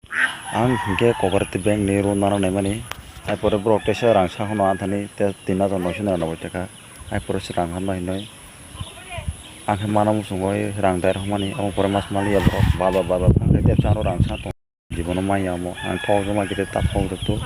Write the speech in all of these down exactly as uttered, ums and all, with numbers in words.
Ang hinkhe cooperative bank ni loan nana naimani, hai pore borok teisa rang sa hwnwi anthani te tin hajar noisho nana naboi taka, hai pore se rang hamna hinwi ang khe mana muchungo rang dai rwmani, omo pore mas maliya borok baba baba thang khe tepsa aro rang sa tong. Jibono manya omo ang thok joma khe ta thok jok tu.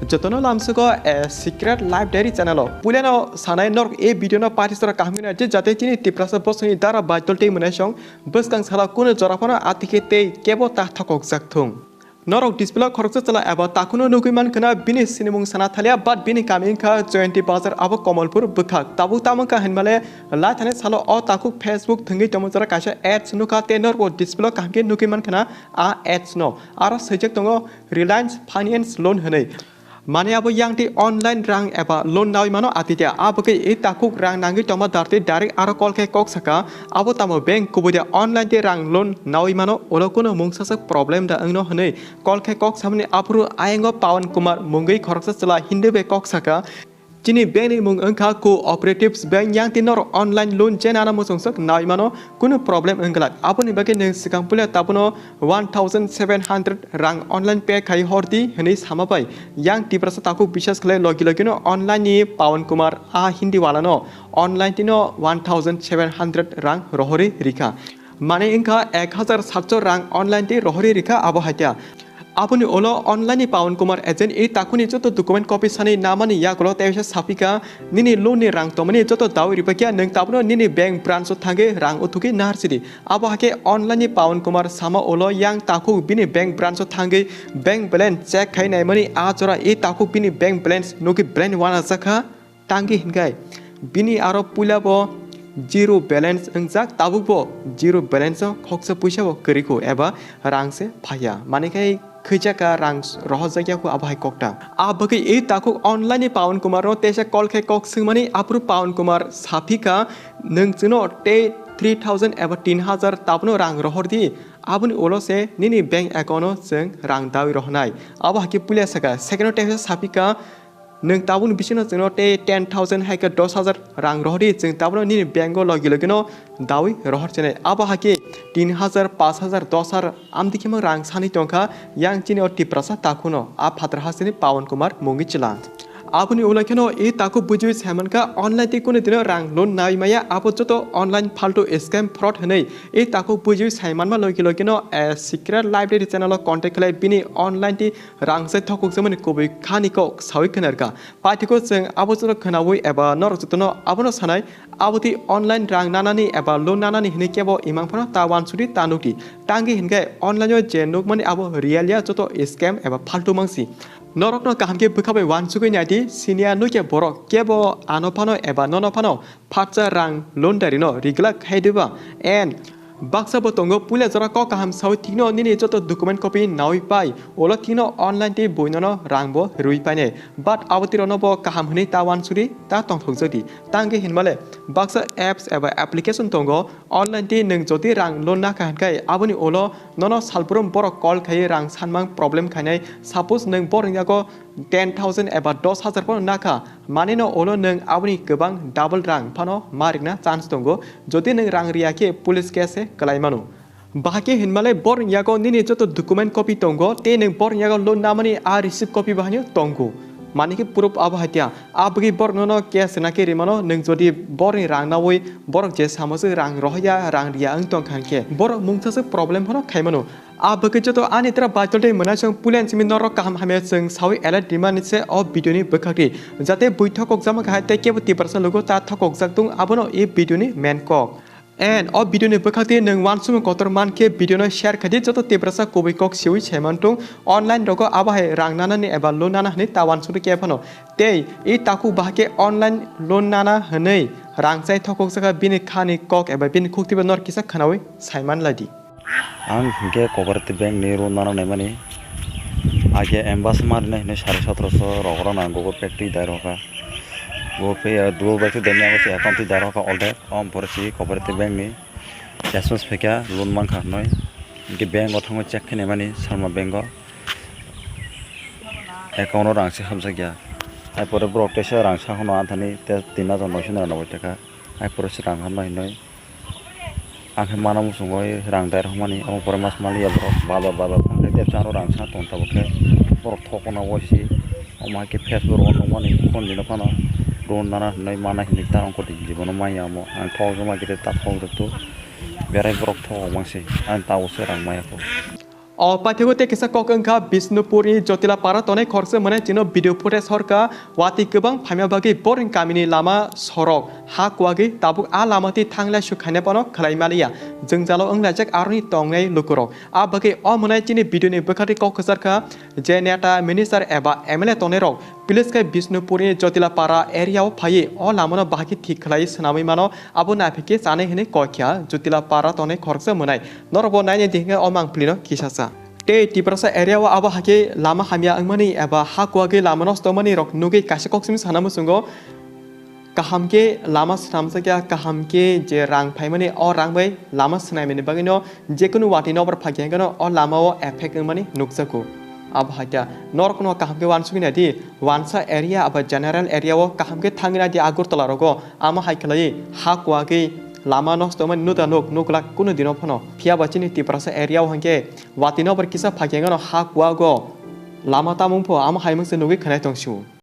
Jotono lamsugo a secret life diary channel o. Puilano sanai norok e video no party sora kaham gina je jate chini Tiprasa bosoni dara baitol tei mwnai song bwskang sala kunu jora phano atike tei kebo ta thokok jak thung. Norok display o khoroksa chwla eba takhukno nugwi mankha na bini sinimung sana thalia but bini kami wngkha Jayanti Bazar abo Kamalpur bwkhak. Tabuk tamo wngkha hinmale lai thani salo o takhuk Facebook thwngwi tongma jora kaisa ads nukha tei norok display o kaham khe nugwi mankha na a ads no. Aro swijak tongo Reliance Finance Loan hwnwi. Mane abo yang tei online rang eba loan nawi mano atite a bagwi e takhuk rang nangwi tongma dar tei direct aro call khe kok saka abo tamo bank kubui de online tei rang loan nawi mano ulo kunu mungsa sak problem da wngno hwnwi call khe kok samani aphuru ayang o Pawan Kumar mungwi khoroksa chwla Hindi bai kok saka. Chini bank ni mung wngkha Cooperatives Bank, yang tei norok online loan je nana muchungsa nawi mano, kunu problem wngglak. Aboni bagwi nwng swkang puila tabono one thousand seven hundred rang online pay khai hor di hwnwi sama bai. Yang Tiprasa takhuk biswas khlai logi logi no online ni Pawan Kumar a Hindi wala no online tino one thousand seven hundred rang rohorwi rikha. Mane wngkha ek hazar satso rang online tei rohorwi rikha abo haikha. Aboni ulo online ni Pawan Kumar agent e takhuni joto document copy sani namani yagulo teisa sapika nini loan ni rang tongmani joto dawi ripakya nwng tabukno nini bank branch o thangwi rang uthukwi naharsidi. Abo hakhe online ni Pawan Kumar sama ulo yang takhuk bini bank branch o thangwi bank balance check khai naimani a jora e takhuk bini bank balance nugwi brain wana jakha. Tangwi hinkhai bini aro puila bo zero balance wngjak, tabuk bo zero balance o khoksa puisa bo kwrwi kho eba rang se phaiya, mani khai khwichaka rang rohorjakya kho abo hai kokta. A bagwi e takhuk online ni Pawan Kumar no teisa call khe kok swngmani aphuru Pawan Kumar saphika nwng chwngno tei three thousand eba tin hazar tabukno rang rohor di, aboni ulo se nini bank account o chwng rang dawi rohornai. Abo hakhe puila saka second o teisa saphika nwng tabukni bisingo chwngno tei ten thousand hai khe dos hazar rang rohordi, chwng tabukno nini bank o logi logi no dawi rohor chenai. Abo hakhe tin hazar, pash hazar, dos hazar amtwi khema rang sanwi tongkha yang chini o Tiprasa takhuno a phatar hasteni Pawan Kumar mungwi chwla. Aboni ulo kheno e takhuk bujiwi saimankha online tei kunu dino rang loan nawi maya, abo joto online faltu scam fraud hwnwi e takhuk bujiwi saimanma logi logi no a secret life diary channel o contact khlai bini online tei rang se thokokjakmani kubui khani kok sawi khwnarkha. Paithakgo chwng abo joto khwnawi eba norok jotono abono sanai, abo tei online rang nanani eba loan nanani hwnwi kebo imang phano ta wansukdi ta nukdi. Tangwi hinkhe online o je nukmani abo real ya, joto scam eba faltu mangsi. Norokno kaham khe bwkha bai wansugwi naidi, siniya nukya borok kebo ano phano eba nono phano phatsa rang loan dari no riglak khai diba? En baksa bo tongo, puila jora kok kaham sawi thikno nini joto document copy nawi pai, ulo thikno online tei buinono rang bo rwi painai, but abo twi rokno bo kaham hwnwi ta wansuri ta tongthokjak di. Tangwi hinmale baksa apps eba application tongo, online tei nwng jodi rang loan nakha hinkhai aboni ulo nono salbrum borok call khaiwi rang sanmang problem khainai. Suppose nwng borokni yago ten thousand eba dos hazar phano nakha, manino ulo nwng aboni kwbang double rang phano ma rikna chance tongo. Jodi nwng rang riya khe police case se kwlai mano. Bahai khe hinmale borokni yago nini joto document copy tongo tei nwng borokni yago loan namani a receipt copy bo haino tongo. Mani khe proof abo hai tiya. A bagwi borok nono case rwna khe rimano, nwng jodi borokni rang nawi borok je samo se rang rohorya, rang riya wng tongkha hinkhe borok mungsa se problem phano khaimano. A bagwi joto ani tra baitol tei mwnaisong pulen simi norok kaham hamya chwng sawi alert rimani se o video ni bwkhak di. Jate bui thokokjakma kahai tei kebo Tiprasa lugo ta thokokjak tung, abono e video ni main kok. And o video ni bwkhak twi nwng uansukmung kotor man khe video no share khai di, joto Tiprasa kubui kok siwi saiman tung, online rogo abo hai rang nanani eba loan nana hwnwi ta uansukdi khe phano. Tei e takhuk bahai khe online loan nana hwnwi rang chai thokokjak kha, bini khani kok eba bini khuk twibo nor kisa khwnawi saiman lai di. Ang hinkhe cooperative bank ni loan nana naimani. Age ambas ma rinai hinwi sare sotroso rok rok nang Google Pay twi dai rokha. Google Pay, Google Pay twi dai ni abo se account twi dai rokha already. Om pore si cooperative bank ni S M S phaikha loan mankha hinwi. Hinkhe bank o thangwi check khe naimani Salma bank o. Account o rang se habjakya. Hai pore borok teisa rang sa hwnwi anthani te tin hajar noisho nana naboi taka. Hai pore se rang hamna hinwi. Ang khe mana muchungo rang dai rwmani, omo pore mas maliya borok baba baba thang khe Tepsa aro rang sa tong tabuk khe borok thokna bo si. Omo hai khe Facebook o nukmani phone dino phano run nana hinwi mana hinwi ta ongkho di jibono manya omo. Ang thokjak ma khe ta thokjak tu. Berai borok thok mang si. Ang ta o se rang maya kho. O paithago tei kisa kok wngkha Bishnupurni Jotila para tonwi khoroksa mwnai chino video footage horkha watwi kwbang phaima bagwi borni kamini lama sorok ha kuwagwi tabuk a lama twi thanglai sukhaina phano khwlai maliya jwngjalo wnglaijak aroni tongnai lukurok. A bagwi o mwnai chini video ni bwkhati kok kwcharkha je neta, minister eba M L A tongnai rok police khe Bishnupurni Jotila para area o phaiwi o lama no bahai khe thik khwlai swnamwi mano, abo naphikhe chanai hinwi kok kha Jotila para tongnai khoroksa mwnai. Norok bo nainai di hwnkhe o mangpili no kisa sa. Tei Tiprasa area o abo hai khe lama hamya wngmani eba ha kuwagwi lama nosto wngmani rok nugwi kaisa kok simi sana muchungo. Kaham khe lama swnamjakya, kaham khe je rang phaimani, o rang bai lama swnaimani bagwino jekunu watwi nokbar phakya hwnkhe no o lama o effect wngmani nukjago. Abo hai khe norokno kaham khe uansukwi nai di, wansa area abo general area o kaham khe thangwi nai di Agartala rogo, amo hai khwlaiwi ha kuwagwi lama nosto wngmani nuda nuk nuglak kunu dino phano. Phiya ba chini Tiprasa area o hwnkhe watwi nokbar kisa phakya hwnkhe no ha kuwago lama tamung pho amo hai mungsa nugwi khwnai tong sio.